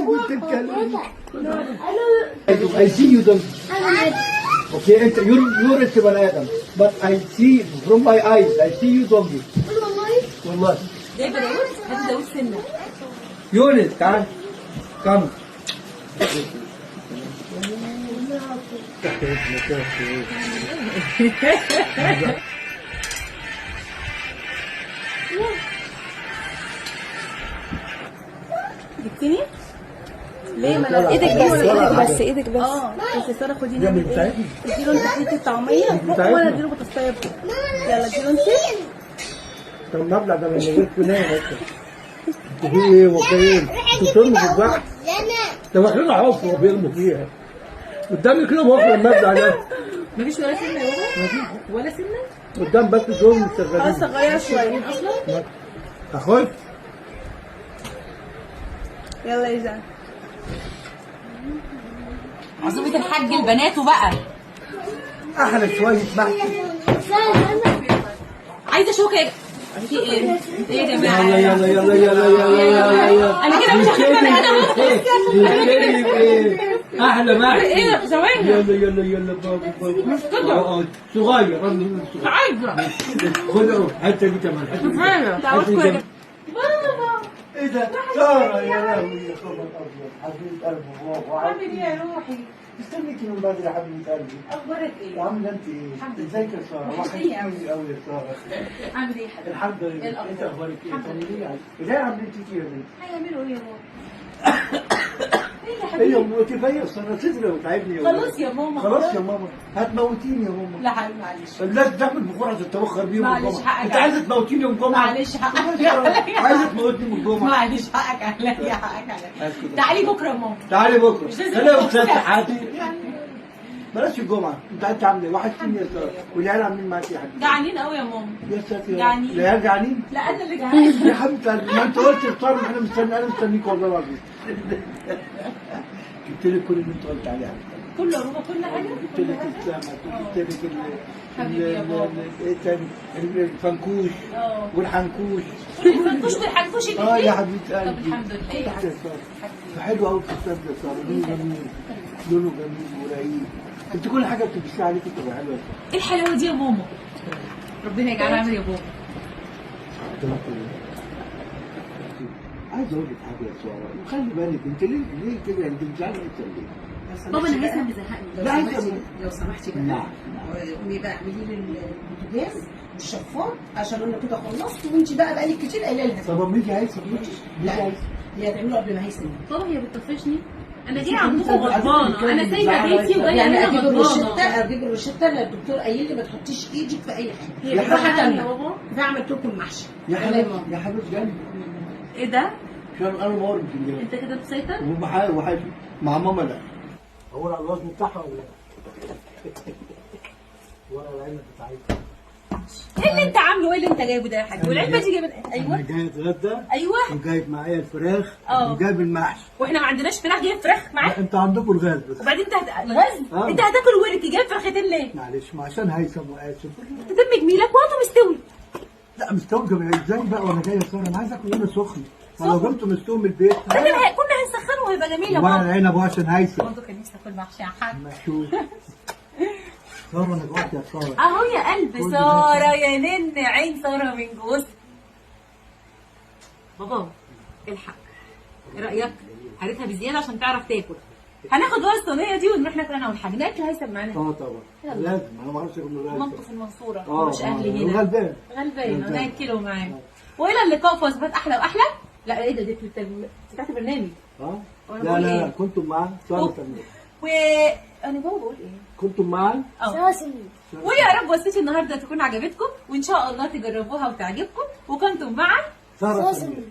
بنت الكلب. I see you don't. Okay, انت you're انت بني ادم. But I see from my eyes, I see you donkey. والله. جايبه داوود، هات داوود سنة. يونس تعال. Come. جبتني؟ ليه ما انا ايدك بس، ايدك بس، ايدك بس. اه بس يا ساره خدي يا من بتاعتي. اديله انت حتة طعميه فوق وانا اديله بطاطسايه فوق. يلا اديله انت. طب المبلغ ده من غير كناية اصلا. انتوا في ايه وفي ايه؟ انتوا بترموا في البحر؟ ده واخدين حفره وبيرموا فيها. قدامي كده واخد المبلغ ده. مفيش ولا سنة يا بابا؟ ولا سنة؟ قدام بس دول مشغلين. خلاص صغيرة شوية اصلا. اخد. يلا يا جان. عزومة الحاج لبناته بقى. احلى شوية محشي. عايزة شوكة. في ايه؟ ايه يا جماعة؟ يلا يلا يلا يلا يلا يلا يلا. انا كده مش هاخد بني ادم. ايه احلى محشي. ايه ثواني. يلا يلا يلا بابا بابا. مش كده. صغير. عايزة. خد حتة دي كمان. كفاية. حتة دي كمان. ايه ده؟ سارة يا لهوي يا خبر ابيض حبيبة قلبي بابا. عامل ايه يا روحي؟ مستنيكي من بدري يا حبيبة قلبي. اخبارك ايه؟ وعاملة انت ايه؟ ازيك يا سارة؟ وحشتيني قوي يا سارة. عامل ايه يا حبيبي؟ الحمد لله. إيه الأخبار؟ انت اخبارك ايه؟ الحمد لله. طمنيني عليك. ازاي عاملين تيجي يا بنتي؟ هيعملوا ايه يا ماما؟ ايه يا ايه يا حبيبي؟ ماما كفاية اصل انا صدري وتعبني يا ماما. خلاص يا ماما. خلاص يا ماما هتموتيني يا ماما. لا حبيبي معلش. الناس بتعمل بخور عشان تبخر بيهم معلش الجمعة. حقك انت عايزه تموتيني يوم الجمعة؟ معلش حقك عليا. عايزه تموتني يوم الجمعة؟ معلش حقك عليا، حقك عليا. اسكت. تعالي بكره يا ماما. تعالي بكره. مش لازم خليها الجمعة. وتسات حياتي. بلاش الجمعة. انت عامله ايه؟ وحشتيني يا ساره. والعيال عاملين معاك ايه يا حبيبتي؟ جعانين قوي يا ماما. يا ساتر يا رب. جعانين. العيال جعانين؟ لا انا اللي جعانة. يا حبيبتي ما انت قلت افطار احنا مستني، انا مستنيك والله العظيم. جبت لك كل اللي انت قلت عليه يا حبيبتي. كله يا بابا، كل حاجة. جبت لك السمك وجبت لك حبيبي يا بابا. ايه تاني؟ الفنكوش اه والحنكوش. الفنكوش والحنكوش اه يا الاثنين. حبيبه طب قلبي. الحمد لله. يا ساره حلو قوي الفستان ده يا ساره، لونه جميل، لونه جميل ورقيق. انت كل حاجة بتلبسيها عليكي بتبقى حلوة يا ساره. ايه الحلاوة دي يا ماما؟ ربنا يجعلها عامل يا بابا. عايز اقول لك حاجة يا ساره، وخلي بالك انت ليه ليه كده انت مش عارفه انت ليه؟ بابا انا هيثم بيزهقني. لا عايزه لو سمحتي بقى. نعم. قومي بقى اعملي لي البوتاجاز والشفاط عشان انا كده خلصت، وانت بقى بقالك كتير قايله لها. طب اما يجي هيثم لا هي هتعمله قبل ما هيثم. بابا هي بتطفشني. انا جاية عندكم غضبانه، انا سايبه بيتي وجاية يعني هنا اجيب غضبانه. الروشته، اجيب الروشته اللي الدكتور قايل لي ما تحطيش ايدك في اي حاجة. هي راحة بتزهقني يا تانية. بابا. ده عملت لكم محشي. يا يلا يا حبيبتي ماما. يا حبيبتي قلبي. ايه ده؟ عشان انا مورم في الجنة. انت كده مسيطر؟ وحاجة مع ماما. لا هو على الوزن بتاعها ولا لا؟ ورا العلبة بتاعتها. ايه اللي انت عامله؟ ايه اللي انت جايبه ده يا حاج؟ والعلبه دي جايبه؟ ايوه انا جاي اتغدى. ايوه. وجايب معايا الفراخ. اه. وجايب المحشي. واحنا ما عندناش فراخ، جايب فراخ معاك؟ لا، انتوا عندكم الغاز بس. وبعدين انت الغاز؟ اه. انت هتاكل ورك، جايب فرختين ليه؟ معلش ما عشان هيثم واسف. تتم جميلك وهاته مستوي. لا مستوي جميل ازاي بقى وانا جاي يا ساره؟ انا عايز اكل وانا سخن. ما لو جبته مستوي من البيت. ده كنا هنسخنه وهيبقى جميل يا ورا بابا. العنب عشان هيثم. برضه كان نفسي اكل محشي يا حاج. محشوش. ساره انا جوعت يا ساره. اهو يا قلب ساره يا نن عين ساره من جوز. بابا الحق، ايه رايك؟ هريتها بزيادة عشان تعرف تاكل. هناخد بقى الصينية دي ونروح ناكل انا والحاج، ناكل هيثم معانا. اه طبعا لازم، انا ما اعرفش اكل من غير مامته في المنصورة، اه مش اهلي هنا. غلبان غلبان، ناكله معانا. والى اللقاء في وصفات احلى واحلى. لا ايه ده، دي بتاعت برنامج. اه وأنا لا بقول لا إيه؟ لا كنتم مع ساره سمير. و انا بابا بقول ايه؟ كنتم مع اه. ويا رب وصفتي النهارده تكون عجبتكم، وان شاء الله تجربوها وتعجبكم. وكنتم مع ساره سمير.